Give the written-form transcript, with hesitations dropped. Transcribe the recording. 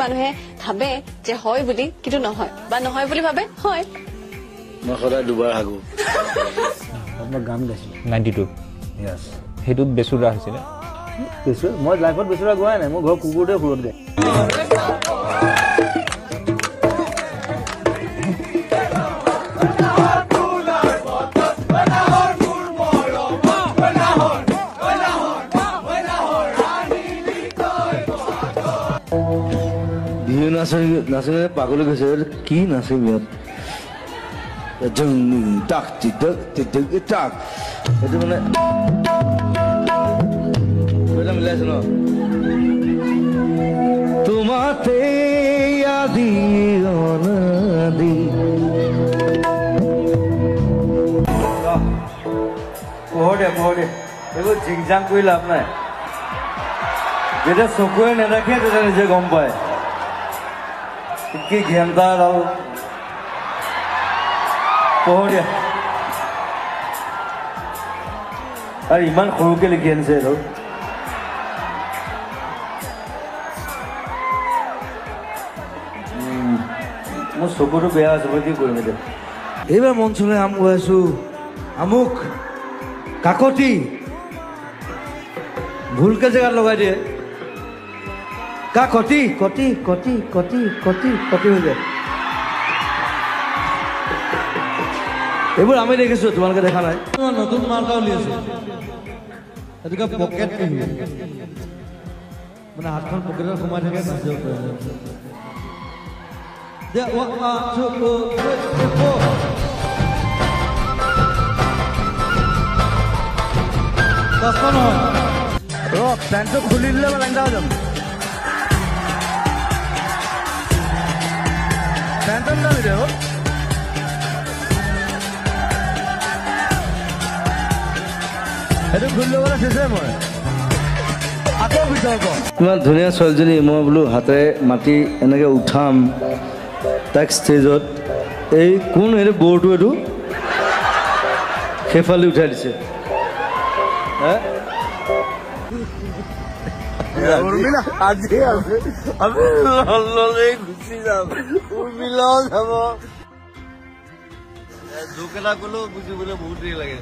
মানুহে ভাবে যে হয় বুলি, কিন্তু নহয়, বা নহয় বুলি ভাবে হয়। মই সদায় দুবাৰ হাগো। মই গান গাইছিলোঁ 92। য়েছ, সেইটোত বেচুৰা হৈছিলে। মই লাইফত বেচুৰা গোৱাই নাই, মোৰ ঘৰৰ কুকুৰটোৱে সুৰত গায়। বিহু নাচনি নাচনি পাগল হৈ গৈছে, কি নাচিম ইয়াত, টাক টাক, সেইটো মানে মিলাইছো ন। তোমাতে আদি অনাদি। পোহৰ দে, পোহৰ দে, এইবোৰ জিং জাং কৰি লাভ নাই। যেতিয়া চকুৱে নেদেখে তেতিয়া নিজে গম পায় কি ঘেণ্টাডাল। পোহৰ দিয়া। আৰু ইমান সৰুকে লিখি আনিছে এইটো। মোৰ চকুটো বেয়া আছে, মই কি কৰিম এতিয়া। এইবাৰ মঞ্চলৈ আম গাইছো, আমুক কাকতি ভুলকে জেগাত লগাই দিয়ে, কাকতি কতি কতি কতি কতি কতি হৈ যায়। এইবোৰ আমি দেখিছো, তোমালোকে দেখা নাই। নতুন মাৰ্কা উলিয়াইছে, সেইটোকে পকেট বিহু, মানে হাতখন পকেটত সোমাই থাকে, নাচিব পাৰে। নহয় ৰ, পেণ্টটো খুলি দিলে মই লেংটা হৈ যাম। পেণ্টত যাম এতিয়া। সেইটো খুলি ল'বলৈ চেছে মই আকৌ বিতৰ্ক। ইমান ধুনীয়া ছোৱালীজনী, মই বোলো হাতেৰে মাতি এনেকৈ উঠাম তাইক ষ্টেজত, এই কোন এইটো বৰটো, এইটো সেইফালে উঠাই দিছে। আজি আমি গুচি যাম, উৰ্মিলাও যাব। জোক এটা ক'লেও বুজিবলৈ বহুত দেৰি লাগে।